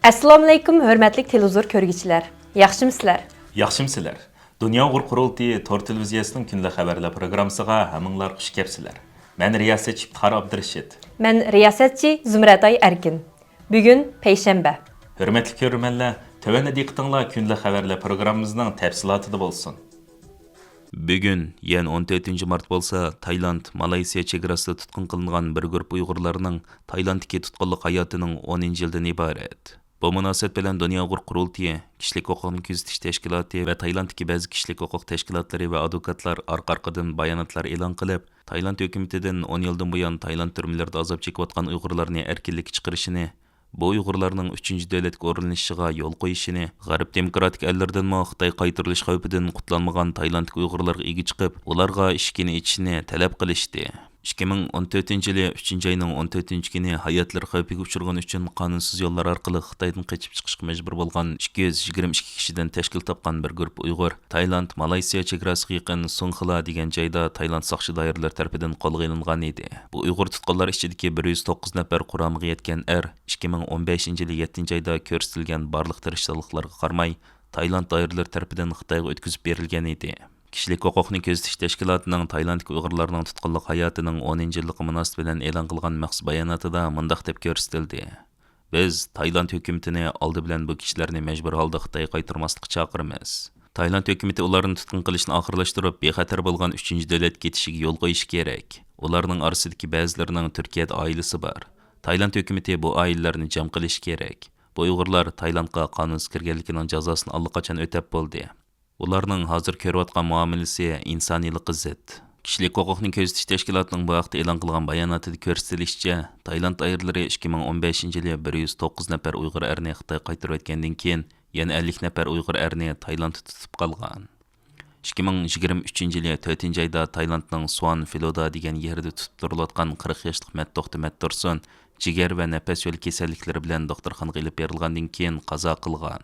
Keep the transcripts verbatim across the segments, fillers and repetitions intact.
ئەسسالامۇئەلەيكۇم، ھۆرمەتلىك تېلېۋىزور كۆرگۈچىلەر. ياخشىمۇسىلەر؟ ياخشىمۇسىلەر؟ دۇنيا ئۇيغۇر قۇرۇلتىيى تور تېلېۋىزىيەسىنىڭ كۈندىلىك خەۋەرلەر پروگراممىسىغا ھەممىڭلار خۇش كەپسىلەر. مەن رىياسەتچى ئىپتىخار ئابدۇرېشىت. مەن رىياسەتچى زۇمرەتئاي ئەركىن. بۈگۈن پەيشەنبە. ھۆرمەتلىك كۆرۈرمەنلەر، تۆۋەندە دىققىتىڭلار كۈندىلىك خەۋەرلەر پروگراممىمىزنىڭ تەپسىلاتىدا بولسۇن. بۈگۈن، يەنى ئون تۆتىنچى مارت بولسا، تايلاند، مالايسىيا چېگراسىدا تۇتقۇن قىلىنغان بىر گۇرۇپپا ئۇيغۇرلارنىڭ تايلاندتىكى تۇتقۇنلۇق ھاياتىنىڭ ئونىنچى يىلىدىن ئىبارەت. بۇ مۇناسىۋەت بىلەن دۇنيا ئۇيغۇر قۇرۇلتىيى، كىشىلىك ھوقۇقنى كۆزىتىش تەشكىلاتى ۋە تايلاندتىكى بەزى كىشىلىك ھوقۇق تەشكىلاتلىرى ۋە ئادۋوكاتلار ئارقا-ئارقىدىن باياناتلار ئېلان قىلىپ، تايلاند ھۆكۈمىتىدىن ئون يىلدىن بۇيان تايلاند تۈرمىلىرىدە ئازاب چېكىۋاتقان ئۇيغۇرلارنى ئەركىنلىككە چىقىرىشىنى، بۇ ئۇيغۇرلارنىڭ ئۈچىنچى دۆلەتكە ئورۇنلىشىشىغا يول قويۇشىنى، غەرب دېموكراتىك ئەللىرىدىنمۇ خىتاي قايتۇرۇلۇش خەۋپىدىن قۇتۇلالمىغان تايلاندتىكى ئۇيغۇرلارغا ئىگە چىقىپ، ئۇلارغا ئىشىكىنى ئېچىشىنى تەلەپ قىلىشتى. ئىككى مىڭ ئون تۆتىنچى يىلى ئۈچىنچى ئاينىڭ ئون تۆتىنچى كۈنى ھاياتلىرى خەۋپكە ئۇچرىغىنى ئۈچۈن قانۇنسىز يوللار ئارقىلىق خىتايدىن قېچىپ چىقىشقا مەجبۇر بولغان ئىككى يۈز يىگىرمە ئىككى كىشىدىن تەشكىل تاپقان بىر گۇرۇپپا ئۇيغۇر تايلاند، مالايسىيا چېگراسىغا يېقىن سۇڭخىلا دېگەن جايدا تايلاند ساقچى دائىرىلىرى تەرىپىدىن قولغا ئېلىنغان ئىدى. بۇ ئۇيغۇر تۇتقۇنلار ئىچىدىكى بىر يۈز توققۇز نەپەر قۇرامىغا يەتكەن ئەر ئىككى مىڭ ئون بەشىنچى يىلى يەتتىنچى ئايدا كۆرسىتىلگەن بارلىق تىرىشچانلىقلارغا قارىماي، تايلاند دائىرىلىرى تەرىپىدىن خىتايغا ئۆتكۈزۈپ بېرىلگەن ئىدى. كىشىلىك ھوقۇقنى كۆزىتىش تەشكىلاتىنىڭ تايلاندتىكى ئۇيغۇرلارنىڭ تۇتقۇنلۇق ھاياتىنىڭ ئونىنچى يىللىقى مۇناسىۋىتى بىلەن ئېلان قىلغان مەخسۇس باياناتىدا مۇنداق دەپ كۆرسىتىلدى: بىز تايلاند ھۆكۈمىتىنى ئالدى بىلەن بۇ كىشىلەرنى مەجبۇر ھالدا خىتايغا قايتۇرماسلىققا چاقىرىمىز. تايلاند ھۆكۈمىتى ئۇلارنى تۇتقۇن قىلىشنى ئاخىرلاشتۇرۇپ، بىخەتەر بولغان ئۈچىنچى دۆلەتكە كېتىشىگە يول قويۇشى كېرەك. ئۇلارنىڭ ئارىسىدىكى بەزىلىرىنىڭ تۈركىيەدە ئائىلىسى بار. تايلاند ھۆكۈمىتى بۇ ئائىلىلەرنى جەم قىلىشى كېرەك. بۇ ئۇيغۇرلار تايلاندقا قانۇنسىز كىرگەنلىكىنىڭ جازاسىنى ئاللىقاچان ئۆتەپ بولدى. ئۇلارنىڭ ھازىر كۆرۈۋاتقان مۇئامىلىسى ئىنسانىيلىققا زىت. كىشىلىك ھوقۇقنى كۆزىتىش تەشكىلاتىنىڭ بۇ ھەقتە ئېلان قىلغان باياناتىدا كۆرسىتىلىشىچە، تايلاند دائىرىلىرى ئىككى مىڭ ئون بەشىنچى يىلى بىر يۈز توققۇز نەپەر ئۇيغۇر ئەرنى خىتايغا قايتۇرۇۋەتكەندىن كېيىن، يەنە ئەللىك نەپەر ئۇيغۇر ئەرنى تايلاندتا تۇتۇپ قالغان. ئىككى مىڭ يىگىرمە ئۈچىنچى يىلى تۆتىنچى ئايدا تايلاندنىڭ سۇئان فلودا دېگەن يېرىدە تۇتۇپ تۇرۇلۇۋاتقان قىرىق ياشلىق مەتتوختى مەتتۇرسۇن جىگەر ۋە نەپەس يولى كېسەللىكلىرى بىلەن دوختۇرخانىغا ئېلىپ بېرىلغاندىن كېيىن قازا قىلغان.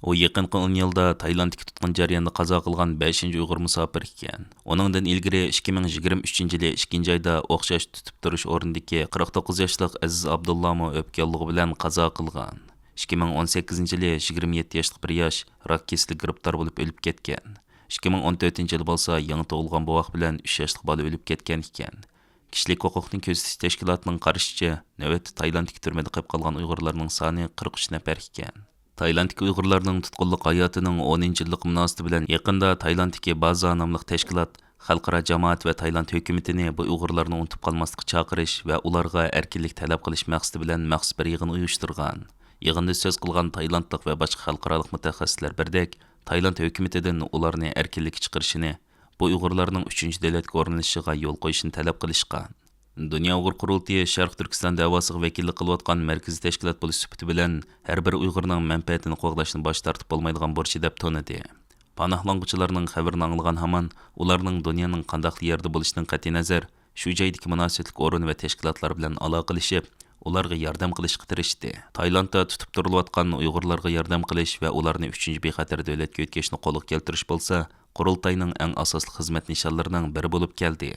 ئۇ يېقىنقى ئون يىلدا تايلاندتىكى تۇتقۇن جەريانىدا قازا قىلغان بەشىنچى ئۇيغۇر مۇساپىر ئىكەن. ئۇنىڭدىن ئىلگىرى ئىككى مىڭ يىگىرمە ئۈچىنچى يىلى ئىككىنچى ئايدا ئوخشاش تۇتۇپ تۇرۇش ئورنىدىكى قىرىق توققۇز ياشلىق ئەزىز ئابدۇللامۇ ئۆپكە ياللۇغى بىلەن قازا قىلغان. ئىككى مىڭ ئون سەككىزىنچى يىلى يىگىرمە يەتتە ياشلىق بىر ياش راك كېسىلىگە گىرىپتار بولۇپ ئۆلۈپ كەتكەن. ئىككى مىڭ ئون تۆتىنچى يىلى بولسا يېڭى تۇغۇلغان بوۋاق بىلەن ئۈچ ياشلىق بالا ئۆلۈپ كەتكەن ئىكەن. كىشىلىك ھوقۇقنى كۆزىتىش تەشكىلاتىنىڭ قارىشىچە، نۆۋەتتە تايلاندتىكى تۈرمىدە قېلىپ قالغان ئۇيغۇرلارنىڭ سانى قىرىق ئۈچ نەپەر ئىكەن. تايلاندتىكى ئۇيغۇرلارنىڭ تۇتقۇنلۇق ھاياتىنىڭ ئونىنچى يىللىقى مۇناسىۋىتى بىلەن يېقىندا تايلاندتىكى بازا ناملىق تەشكىلات خەلقئارا جامائەت ۋە تايلاند ھۆكۈمىتىنى بۇ ئۇيغۇرلارنى ئۇنتۇپ قالماسلىققا چاقىرىش ۋە ئۇلارغا ئەركىنلىك تەلەپ قىلىش مەقسىتى بىلەن مەخسۇس بىر يىغىن ئۇيۇشتۇرغان. يىغىندا سۆز قىلغان تايلاندلىق ۋە باشقا خەلقئارالىق مۇتەخەسسىسلەر بىردەك، تايلاند ھۆكۈمىتىدىن ئۇلارنى ئەركىنلىككە چىقىرىشىنى، بۇ ئۇيغۇرلارنىڭ ئۈچىنچى دۆلەتكە ئورۇنلىشىشىغا يول قويۇشنى تەلەپ قىلىشقان. دۇنيا ئۇيغۇر قۇرۇلتىيى شەرقىي تۈركىستان دەۋاسىغا ۋەكىللىك قىلىۋاتقان مەركىزىي تەشكىلات بولۇش سۈپىتى بىلەن، ھەر بىر ئۇيغۇرنىڭ مەنپەئەتىنى قوغداشنى باش تارتىپ بولمايدىغان بۇرچى دەپ تونۇدى. پاناھلانغۇچىلارنىڭ خەۋىرىنى ئاڭلىغان ھامان، ئۇلارنىڭ دۇنيانىڭ قانداق يەردە بولۇشىدىن قەتئىينەزەر، شۇ جايدىكى مۇناسىۋەتلىك ئورۇن ۋە تەشكىلاتلار بىلەن ئالاقىلىشىپ، ئۇلارغا ياردەم قىلىشقا تىرىشتى. تايلاندتا تۇتۇپ تۇرۇلۇۋاتقان ئۇيغۇرلارغا ياردەم قىلىش ۋە ئۇلارنى ئۈچىنچى بىخەتەر دۆلەتكە يۆتكەشنى قولغا كەلتۈرۈش بولسا، قۇرۇلتاينىڭ ئەڭ ئاساسلىق خىزمەت نىشانلىرىنىڭ بىرى بولۇپ كەلدى.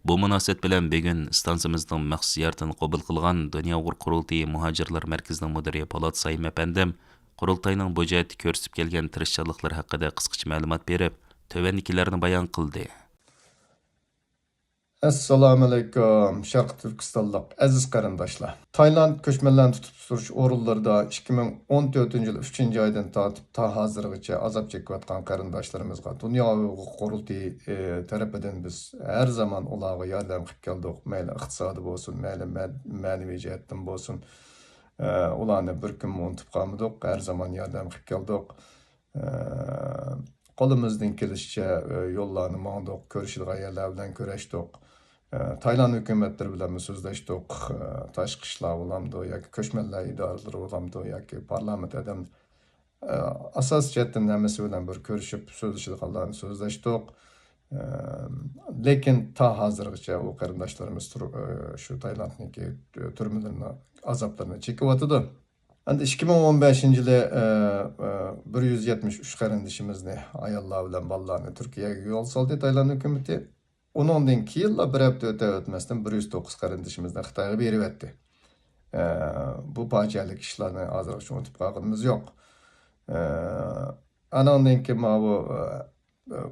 بۇ مۇناسىۋەت بىلەن بۈگۈن ئىستانسىمىزنىڭ مەخسۇس زىيارىتىنى قوبۇل قىلغان دۇنيا ئۇيغۇر قۇرۇلتىيى مۇھاجىرلار مەركىزىنىڭ مۇدىرى پولات سايىم ئەپەندىم قۇرۇلتاينىڭ بۇ جەھەتتە كۆرسىتىپ كەلگەن تىرىشچانلىقلىرى ھەققىدە قىسقىچە مەلۇمات بېرىپ، تۆۋەندىكىلەرنى بايان قىلدى. ئەسسالامۇئەلەيكۇم، شەرقىي تۈركىستانلىق ئەزىز قېرىنداشلار! تايلاند كۆچمەنلەرنى تۇتۇپ تۇرۇش ئورۇنلىرىدا ئىككى مىڭ ئون تۆتىنچى يىل ئۈچىنچى ئايدىن تارتىپ تا ھازىرغىچە ئازاب چېكىۋاتقان قېرىنداشلىرىمىزغا دۇنيا ئۇيغۇر قۇرۇلتىيى، ئى، تەرىپىدىن بىز ھەر زامان ئۇلارغا ياردەم قىلىپ كەلدۇق. مەيلى ئىقتىسادىي بولسۇن، مەيلى مە-، مەنىۋى جەھەتتىن بولسۇن، ئى، ئۇلارنى بىر كۈنمۇ ئۇنتۇپ قالمىدۇق. ھەر زامان ياردەم قىلىپ كەلدۇق. ئە، قولىمىزدىن كېلىشىچە، ئە، يوللارنى ماڭدۇق، كۆرۈشىدىغان يەرلەر بىلەن كۆرۈشتۇق. ئە، تايلاند ھۆكۈمەتلىرى بىلەنمۇ سۆزلەشتۇق. ئە، تاشقى ئىشلار بولامدۇ ياكى كۆچمەنلەر ئىدارىلىرى بولامدۇ ياكى پارلامېنت ئادەم، ئە، ئاساسىي جەھەتتىن ھەممىسى بىلەن بىر كۆرۈشۈپ سۆزلىشىدىغانلارنى سۆزلەشتۇق. ئە، لېكىن تا ھازىرغىچە ئۇ قېرىنداشلىرىمىز تۇر-، ئە، شۇ تايلاندنىڭكى تۈرمىلىرىنىڭ ئازابلىرىنى چېكىۋاتىدۇ. ئەمدى ئىككى مىڭ ئون بەشىنچى يىلى، ئە، ئە، بىر يۈز يەتمىش ئۈچ قېرىندىشىمىزنى، ئاياللار بىلەن بالىلارنى تۈركىيەگە يول سالدى تايلاند ھۆكۈمىتى. ئۇنىڭدىن كېيىنلا بىر ھەپتە ئۆتەر ئۆتمەستىن بىر يۈز توققۇز قېرىندىشىمىزنى خىتايغا بېرىۋەتتى. ئە، بۇ پاجىئەلىك ئىشلارنى ھازىرغىچە ئۇنتۇپ قالغىنىمىز يوق. ئە، ئانىڭدىن كېيىن ماۋۇ، ئە،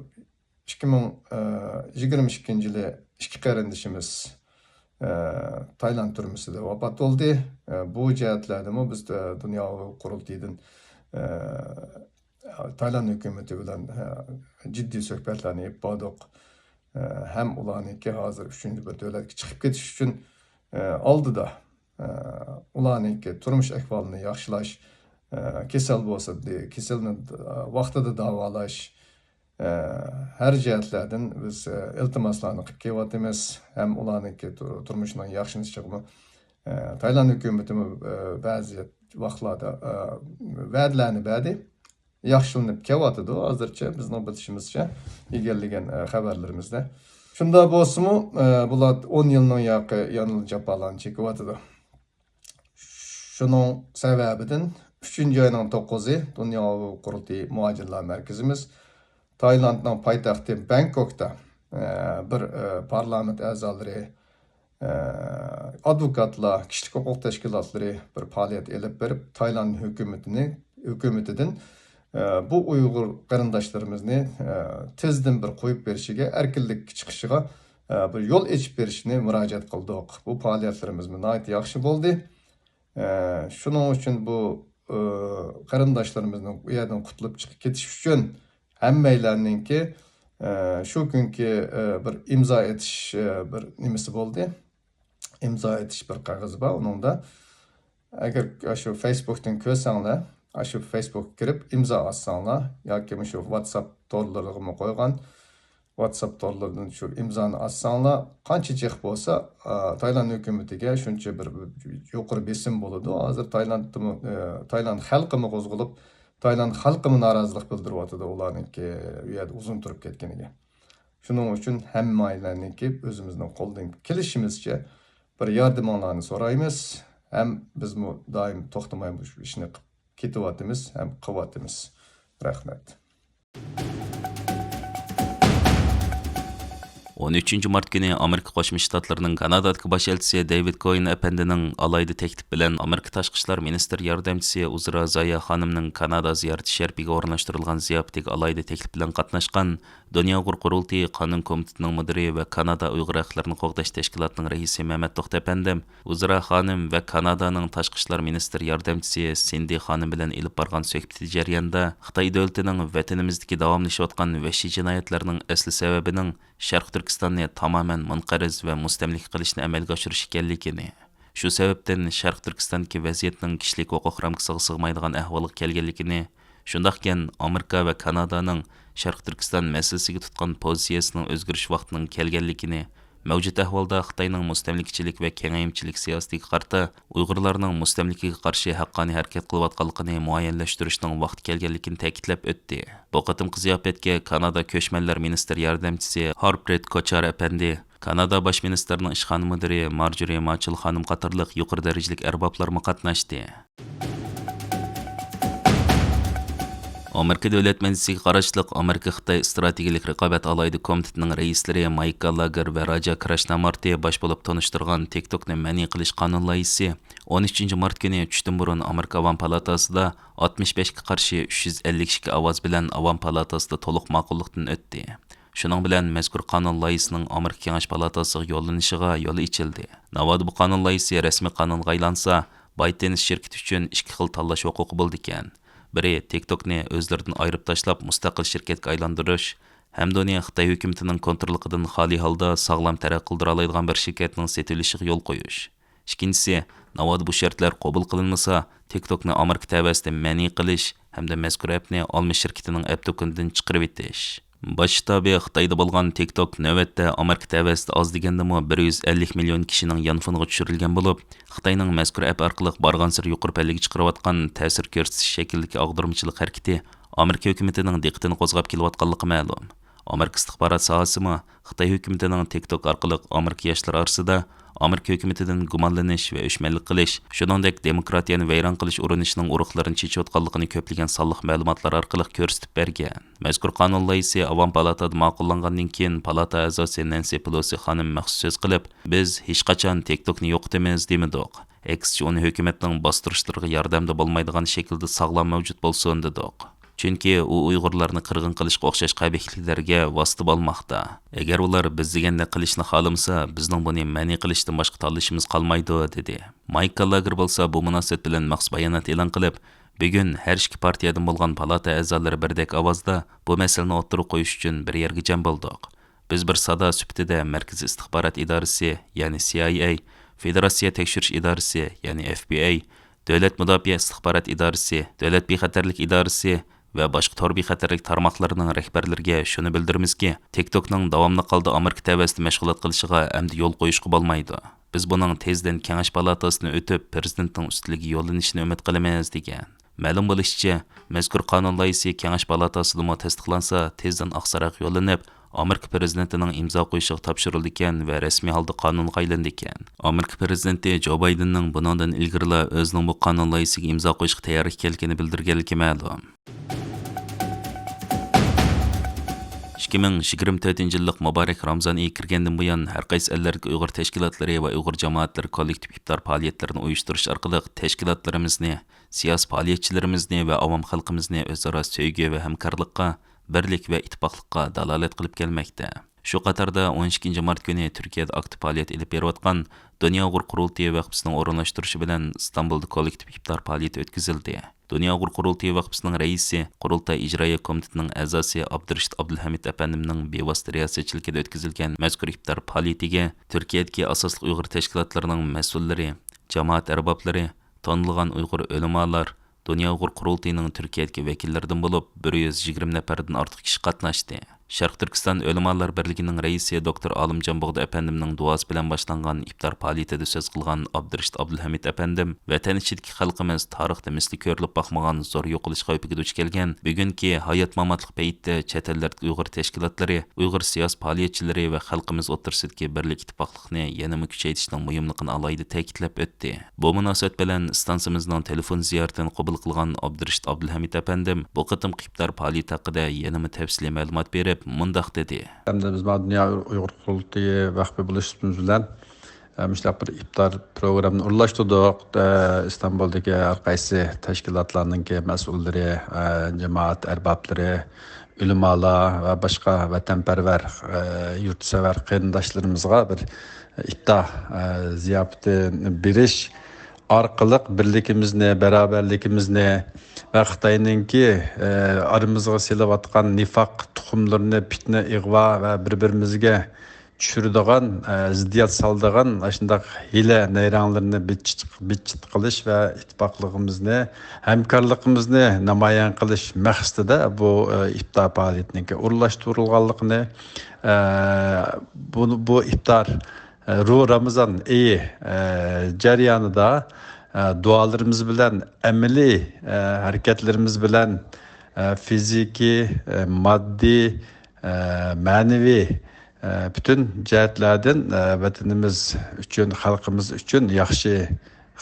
ئىككى مىڭ يىگىرمە ئىككىنچى يىلى ئىككى قېرىندىشىمىز، ئە، تايلاند تۈرمىسىدە ۋاپات بولدى. ئە، بۇ جەھەتلەردىمۇ بىز، ئە، دۇنيا قۇرۇلتىيىدىن، ئە، تايلاند ھۆكۈمىتى بىلەن، ئە، جىددىي سۆھبەتلەرنى ئېلىپ باردۇق. ئە، ھەم ئۇلارنىڭكى ھازىر ئۈچىنچى بىر دۆلەتكە چىقىپ كېتىش ئۈچۈن، ئە، ئالدىدا، ئە، ئۇلارنىڭكى تۇرمۇش ئەھۋالىنى ياخشىلاش، ئە، كېسەل بولسا، دې-، كېسەلنى، ئە، ۋاقتىدا داۋالاش، ئە، ھەر جەھەتلەردىن بىز، ئە، ئىلتىماسلارنى قىلىپ كېلىۋاتىمىز. ھەم ئۇلارنىڭكى تۇر-، تۇرمۇشىنىڭ ياخشىلىنىشىغىمۇ، ئە، تايلاند ھۆكۈمىتىمۇ، ئە، بەزى ۋاقىتلاردا، ئە، ۋەدىلەرنى بەردى. ياخشىلىنىپ كېلىۋاتىدۇ. ھازىرچە بىزنىڭ بىلىشىمىزچە ئىگىلىگەن، ئە، خەۋەرلىرىمىزدە. شۇنداق بولسىمۇ، ئە، بۇلار ئون يىلنىڭ ياقى يەنىلا جاپالارنى چېكىۋاتىدۇ. شۇنىڭ سەۋەبىدىن ئۈچىنچى ئاينىڭ توققۇزى دۇنيا قۇرۇلتىيى مۇھاجىرلار مەركىزىمىز تايلاندنىڭ پايتەختى بەڭكوكتا، ئە، بىر، ئە، پارلامېنت ئەزالىرى، ئە، ئادۋوكاتلار، كىشىلىك ھوقۇق تەشكىلاتلىرى بىر پائالىيەت ئېلىپ بېرىپ، تايلاند ھۆكۈمىتىنى، ھۆكۈمىتىدىن، ئە، بۇ ئۇيغۇر قېرىنداشلىرىمىزنى، ئە، تېزدىن بىر قويۇپ بېرىشىگە، ئەركىنلىككە چىقىشىغا، ئە، بىر يول ئېچىپ بېرىشنى مۇراجىئەت قىلدۇق. بۇ پائالىيەتلىرىمىزمۇ ناھايىتى ياخشى بولدى. ئە، شۇنىڭ ئۈچۈن بۇ، ئە، قېرىنداشلىرىمىزنىڭ ئۇ يەردىن قۇتۇلۇپ چىقىپ كېتىشى ئۈچۈن ھەممەيلەننىڭكى، ئە، شۇ كۈنكى، ئە، بىر ئىمزا ئېتىش، ئە، بىر نېمىسى بولدى. ئىمزا ئېتىش بىر قەغىزى بار ئۇنىڭدا. ئەگەر ئاشۇ فېيسبۇكتىن كۆرسەڭلار، ئاشۇ فېيسبۇكقا كىرىپ ئىمزا ئاتساڭلار ياكى مۇشۇ ۋاتساپ تورلىرىغىمۇ قويغان، ۋاتساپ تورلىرىدىن شۇ ئىمزانى ئاتساڭلار، قانچە جىق بولسا، ئا، تايلاند ھۆكۈمىتىگە شۇنچە بىر يۇقىرى بېسىم بولىدۇ. ھازىر تايلاندمۇ، ئە، تايلاند خەلقىمۇ قوزغىلىپ، تايلاند خەلقىمۇ نارازىلىق بىلدۈرۈۋاتىدۇ ئۇلارنىڭكى ئۇ يەردە ئۇزۇن تۇرۇپ كەتكىنىگە. شۇنىڭ ئۈچۈن ھەممەيلەننىڭكى ئۆزىمىزنىڭ قولىدىن كېلىشىمىزچە بىر ياردىمىڭلارنى سورايمىز. ھەم بىزمۇ دائىم توختىماي مۇشۇ ئىشنى قىلىپ كېتىۋاتىمىز ھەم قىلىۋاتىمىز. رەھمەت. ئون ئۈچىنچى مارت كۈنى ئامېرىكا قوشما شتاتلىرىنىڭ كانادادىكى باش ئەلچىسى دېۋىد كوئېن ئەپەندىنىڭ ئالاھىدە تەكلىپ بىلەن ئامېرىكا تاشقى ئىشلار مىنىستىر ياردەمچىسى ئۇزرا زايا خانىمنىڭ كانادا زىيارىتى شەرىپىگە ئورۇنلاشتۇرۇلغان زىياپىتىگە ئالاھىدە تەكلىپ بىلەن قاتناشقان دۇنيا ئۇيغۇر قۇرۇلتىيى قانۇن كومىتېتىنىڭ مۇدىرى ۋە كانادا ئۇيغۇر ھەقلىرىنى قوغداش تەشكىلاتىنىڭ رەئىسى مەمەت توختى ئەپەندىم ئۇزرا خانىم ۋە كانادانىڭ تاشقى ئىشلار مىنىستىر ياردەمچىسى سىندى خانىم بىلەن ئېلىپ بارغان سۆھبىتى جەريانىدا خىتاي دۆلىتىنىڭ ۋەتىنىمىزدىكى داۋاملىشىۋاتقان ۋەھشىي جىنايەتلەرنىڭ ئەسلى سەۋەبىنىڭ شەرقىي تۈركىستاننى تامامەن مۇنقەرز ۋە مۇستەملىكە قىلىشنى ئەمەلگە ئاشۇرۇش ئىكەنلىكىنى، شۇ سەۋەبتىن شەرقىي تۈركىستاندىكى ۋەزىيەتنىڭ كىشىلىك ھوقۇق رامكىسىغا سىغمايدىغان ئەھۋالغا كەلگەنلىكىنى، شۇنداقكەن ئامېرىكا ۋە كانادانىڭ شەرقىي تۈركىستان مەسىلىسىگە تۇتقان پوزىتسىيەسىنىڭ ئۆزگىرىش ۋاقتىنىڭ كەلگەنلىكىنى، مەۋجۇت ئەھۋالدا خىتاينىڭ مۇستەملىكىچىلىك ۋە كېڭەيمىچىلىك سىياسىتىگە قارىتا ئۇيغۇرلارنىڭ مۇستەملىكىگە قارشى ھەققانىي ھەرىكەت قىلىۋاتقانلىقىنى مۇئەييەنلەشتۈرۈشنىڭ ۋاقتى كەلگەنلىكىنى تەكىتلەپ ئۆتتى. بۇ قېتىمقى زىياپەتكە كانادا كۆچمەنلەر مىنىستىر ياردەمچىسى ھارپرېت كوچار ئەپەندى، كانادا باش مىنىستىرىنىڭ ئىشخانا مۇدىرى مارجورى ماچېل خانىم قاتارلىق يۇقىرى دەرىجىلىك ئەربابلارمۇ قاتناشتى. ئامېرىكا دۆلەت مەجلىسىگە قاراشلىق ئامېرىكا خىتاي ئىستراتېگىيەلىك رىقابەت ئالاھىدە كومىتېتىنىڭ رەئىسلىرى مايك گاللاگېر ۋە راجا كراشنامارتى باش بولۇپ تونۇشتۇرغان تىك توكنى مەنئى قىلىش قانۇن لايىھىسى ئون ئۈچىنچى مارت كۈنى چۈشتىن بۇرۇن ئامېرىكا ئاۋام پالاتاسىدا ئاتمىش بەشكە قارشى ئۈچ يۈز ئەللىك ئىككى ئاۋاز بىلەن ئاۋام پالاتاسىدا تولۇق ماقۇللۇقتىن ئۆتتى. شۇنىڭ بىلەن مەزكۇر قانۇن لايىھىسىنىڭ ئامېرىكا كېڭەش پالاتاسىغا يوللىنىشىغا يول ئېچىلدى. ناۋادا بۇ قانۇن لايىھىسى رەسمىي قانۇنغا ئايلانسا، بايتېنس شىركىتى ئۈچۈن ئىككى خىل تاللاش ھوقۇقى بولىدىكەن. بىرى، تىك توكنى ئۆزلىرىدىن ئايرىپ تاشلاپ، مۇستەقىل شىركەتكە ئايلاندۇرۇش، ھەمدە ئۇنى خىتاي ھۆكۈمىتىنىڭ كونتروللۇقىدىن خالىي ھالدا ساغلام تەرەققىي قىلدۇرالايدىغان بىر شىركەتنىڭ سېتىۋېلىشىغا يول قويۇش. ئىككىنچىسى، ناۋادا بۇ شەرتلەر قوبۇل قىلىنمىسا، تىك توكنى ئامېرىكا تەۋەسىدە مەنئى قىلىش ھەمدە مەزكۇر ئەپنى ئالما شىركىتىنىڭ ئەپ دۇكىنىدىن چىقىرىۋېتىش. باش شتابى خىتايدا بولغان تىك توك نۆۋەتتە ئامېرىكا تەۋەسىدە ئاز دېگەندىمۇ بىر يۈز ئەللىك مىليون كىشىنىڭ يانفونىغا چۈشۈرۈلگەن بولۇپ، خىتاينىڭ مەزكۇر ئەپ ئارقىلىق بارغانسېرى يۇقىرى پەللىگە چىقىرىۋاتقان تەسىر كۆرسىتىش شەكلىدىكى ئاغدۇرمىچىلىق ھەرىكىتى ئامېرىكا ھۆكۈمىتىنىڭ دىققىتىنى قوزغاپ كېلىۋاتقانلىقى مەلۇم. ئامېرىكا ئىستىخبارات ساھەسىمۇ خىتاي ھۆكۈمىتىنىڭ تىك توك ئارقىلىق ئامېرىكا ياشلىرى ئارىسىدا ئامېرىكا ھۆكۈمىتىدىن گۇمانلىنىش ۋە ئۆچمەنلىك قىلىش، شۇنىڭدەك دېموكراتىيەنى ۋەيران قىلىش ئۇرۇنۇشىنىڭ ئۇرۇقلىرىنى چېچىۋاتقانلىقىنى كۆپلىگەن سانلىق مەلۇماتلار ئارقىلىق كۆرسىتىپ بەرگەن. مەزكۇر قانۇن لايىھىسى ئاۋام پالاتادا ماقۇللانغاندىن كېيىن، پالاتا ئەزاسى نەنسى پېلوسى خانىم مەخسۇس سۆز قىلىپ، «بىز ھېچقاچان تىك توكنى يوقىتىمىز» دېمىدۇق. ئەكسىچە، ئۇنى ھۆكۈمەتنىڭ باستۇرۇشلىرىغا ياردەمدە بولمايدىغان شەكىلدە ساغلام مەۋجۇت بولسۇن دېدۇق. چۈنكى ئۇ ئۇيغۇرلارنى قىرغىن قىلىشقا ئوخشاش قەبىھلىكلەرگە ۋاسىتە بولماقتا. ئەگەر ئۇلار بىز دېگەندەك قىلىشنى خالىمىسا، بىزنىڭ بۇنى مەنئى قىلىشتىن باشقا تاللىشىمىز قالمايدۇ، دېدى. مايك گاللاگېر بولسا بۇ مۇناسىۋەت بىلەن مەخسۇس بايانات ئېلان قىلىپ، بۈگۈن ھەر ئىككى پارتىيەدىن بولغان پالاتا ئەزالىرى بىردەك ئاۋازدا بۇ مەسىلىنى ئوتتۇرىغا قويۇش ئۈچۈن بىر يەرگە جەم بولدۇق. بىز بىر سادا سۈپىتىدە مەركىزىي ئىستىخبارات ئىدارىسى، يەنى سى ئاي ئەي، فېدېراتسىيە تەكشۈرۈش ئىدارىسى، يەنى ئېف بى ئەي، دۆلەت مۇداپىئە ئىستىخبارات ئىدارىسى، دۆلەت بىخەتەرلىك ئىدارىسى ۋە باشقا تور بىخەتەرلىك تارماقلىرىنىڭ رەھبەرلىرىگە شۇنى بىلدۈرىمىزكى، تىك توكنىڭ داۋاملىق ھالدا ئامېرىكا تەۋەسىدە مەشغۇلات قىلىشىغا ئەمدى يول قويۇشقا بولمايدۇ. بىز بۇنىڭ تېزدىن كېڭەش پالاتاسىدىن ئۆتۈپ، پىرېزىدېنتنىڭ ئۈستىلىگە يوللىنىشىنى ئۈمىد قىلىمىز، دېگەن. مەلۇم بولۇشىچە، مەزكۇر قانۇن لايىھىسى كېڭەش پالاتاسىدىمۇ تەستىقلانسا، تېزدىن ئاقسارايغا يوللىنىپ، ئامېرىكا پىرېزىدېنتىنىڭ ئىمزا قويۇشىغا تاپشۇرۇلىدىكەن ۋە رەسمىي ھالدا قانۇنغا ئايلىنىدىكەن. ئامېرىكا پىرېزىدېنتى جو بايدېننىڭ بۇنىڭدىن ئىلگىرىلا ئۆزىنىڭ بۇ قانۇن لايىھىسىگە ئىمزا قويۇشقا تەييار ئىكەنلىكىنى بىلدۈرگەنلىكى مەلۇم. ئىككى مىڭ يىگىرمە تۆتىنچى يىللىق مۇبارەك رامزان ئېيى كىرگەندىن بۇيان، ھەر قايسى ئەللەردىكى ئۇيغۇر تەشكىلاتلىرى ۋە ئۇيغۇر جامائەتلىرى كوللېكتىپ ئىپتار پائالىيەتلىرىنى ئۇيۇشتۇرۇش ئارقىلىق تەشكىلاتلىرىمىزنى، سىياسىي پائالىيەتچىلىرىمىزنى ۋە ئاۋام خەلقىمىزنى ئۆزئارا سۆيگۈ ۋە ھەمكارلىققا، بىرلىك ۋە ئىتتىپاقلىققا دالالەت قىلىپ كەلمەكتە. شۇ قاتاردا، ئون ئىككىنچى مارت كۈنى تۈركىيەدە ئاكتىپ پائالىيەت ئېلىپ بېرىۋاتقان دۇنيا ئۇيغۇر قۇرۇلتىيى ۋەقپىسىنىڭ ئورۇنلاشتۇرۇشى بىلەن ئىستانبۇلدا كوللېكتىپ ئىپتار پائالىيىتى ئۆتكۈزۈلدى. دۇنيا ئۇيغۇر قۇرۇلتىيى ۋەقپىسىنىڭ رەئىسى، قۇرۇلتاي ئىجرائىيە كومىتېتىنىڭ ئەزاسى ئابدۇرېشىت ئابدۇلھەمىد ئەپەندىمنىڭ بىۋاسىتە رىياسەتچىلىكىدە ئۆتكۈزۈلگەن مەزكۇر ئىپتار پائالىيىتىگە تۈركىيەدىكى ئاساسلىق ئۇيغۇر تەشكىلاتلىرىنىڭ مەسئۇللىرى، جامائەت ئەربابلىرى، تونۇلغان ئۇيغۇر ئۆلىمالار، دۇنيا ئۇيغۇر قۇرۇلتىيىنىڭ تۈركىيەدىكى ۋەكىللىرىدىن بولۇپ، بىر يۈز يىگىرمە نەپەردىن ئارتۇق كىشى قاتناشتى. شەرقىي تۈركىستان ئۆلىمالار بىرلىكىنىڭ رەئىسى دوكتور ئالىمجان بۇغدا ئەپەندىمنىڭ دۇئاسى بىلەن باشلانغان ئىپتار پائالىيىتىدە سۆز قىلغان ئابدۇرېشىت ئابدۇلھەمىد ئەپەندىم، ۋەتەن ئىچىدىكى خەلقىمىز تارىختا مىسلى كۆرۈلۈپ باقمىغان زور يوقىلىش خەۋپىگە دۇچ كەلگەن بۈگۈنكى ھايات-ماماتلىق پەيتتە چەت ئەللەردىكى ئۇيغۇر تەشكىلاتلىرى، ئۇيغۇر سىياسىي پائالىيەتچىلىرى ۋە خەلقىمىز ئوتتۇرىسىدىكى بىرلىك، ئىتتىپاقلىقنى يەنىمۇ كۈچەيتىشنىڭ مۇھىملىقىنى ئالاھىدە تەكىتلەپ ئۆتتى. بۇ مۇناسىۋەت بىلەن ئىستانسىمىزنىڭ تېلېفون زىيارىتىنى قوبۇل قىلغان ئابدۇرېشىت ئابدۇلھەمىد ئەپەندىم بۇ قېتىمقى ئىپتار پائالىيىتى ھەققىدە يەنىمۇ تەپسىلىي مەلۇمات بېرىپ، مۇنداق دېدى. ئەمدى بىز مانا دۇنيا ئۇيغۇر قۇرۇلتىيى ۋەقپى بولۇش سۈپىتىمىز بىلەن، ئە، مۇشۇنداق بىر ئىپتار پروگراممىنى ئورۇنلاشتۇردۇق. ئە، ئىستانبۇلدىكى ھەر قايسى تەشكىلاتلارنىڭكى مەسئۇللىرى، ئە، جامائەت ئەربابلىرى، ئۆلىمالار ۋە باشقا ۋەتەنپەرۋەر، ئە، يۇرتسېۋەر قېرىنداشلىرىمىزغا بىر ئىپتار، ئە، زىياپىتى بېرىش ئارقىلىق بىرلىكىمىزنى، بەرابەرلىكىمىزنى ۋە خىتاينىڭكى، ئە، ئارىمىزغا سېلىۋاتقان نىفاق تۇخۇملىرىنى، پىتنە، ئىغۋا ۋە بىر-بىرىمىزگە چۈشۈرىدىغان، ئە، زىددىيەت سالىدىغان ئاشۇنداق ھىيلە نەيرەڭلىرىنى بىتچىت، بىتچىت قىلىش ۋە ئىتتىپاقلىقىمىزنى، ھەمكارلىقىمىزنى نامايان قىلىش مەقسىتىدە بۇ، ئە، ئىپتار پائالىيىتىنىڭكى ئورۇنلاشتۇرۇلغانلىقىنى، ئە، بۇ، بۇ ئىپتار، ئە، رۇ رامىزان ئېيى، ئە، جەريانىدا، ئە، دۇئالىرىمىز بىلەن، ئەمەلىي، ئە، ھەرىكەتلىرىمىز بىلەن، ئە، فىزىكىي، ئە، ماددىي، ئە، مەنىۋى، ئە، پۈتۈن جەھەتلەردىن، ئە، ۋەتىنىمىز ئۈچۈن، خەلقىمىز ئۈچۈن ياخشى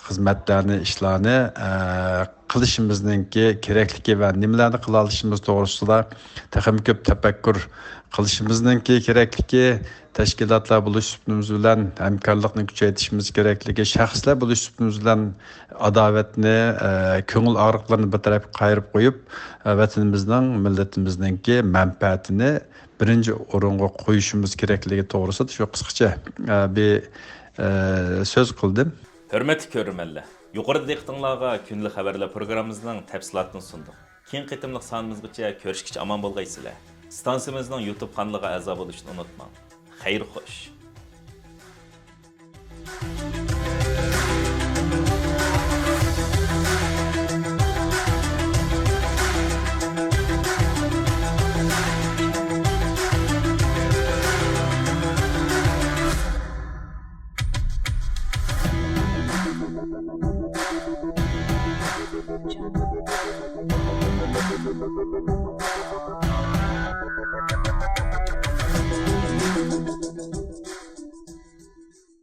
خىزمەتلەرنى، ئىشلارنى، ئە، قىلىشىمىزنىڭكى كېرەكلىكى ۋە نېمىلەرنى قىلالىشىمىز توغرىسىدا تېخىمۇ كۆپ تەپەككۇر قىلىشىمىزنىڭكى كېرەكلىكى، تەشكىلاتلار بولۇش سۈپىتىمىز بىلەن، ھەمكارلىقنى كۈچەيتىشىمىز كېرەكلىكى، شەخسلەر بولۇش سۈپىتىمىز بىلەن ئاداۋەتنى، ئە، كۆڭۈل ئاغرىقلىرىنى بىر تەرەپكە قايرىپ قويۇپ، ئە، ۋەتىنىمىزنىڭ، مىللىتىمىزنىڭكى مەنپەئەتىنى بىرىنچى ئورۇنغا قويۇشىمىز كېرەكلىكى توغرىسىدا شۇ قىسقىچە، ئە، بىر، ئە، سۆز قىلدىم. ھۆرمەتلىك كۆرۈرمەنلەر، يۇقىرىدا دىققىتىڭلارغا كۈندىلىك خەۋەرلەر پروگراممىمىزنىڭ تەپسىلاتىنى سۇندۇق. كېيىنكى قېتىملىق سانىمىزغىچە كۆرۈشكىچە ئامان بولغايسىلەر. ئىستانسىمىزنىڭ يۇتۇب قانىلىغا ئەزا بولۇشنى ئۇنتۇماڭ. خەير خوش.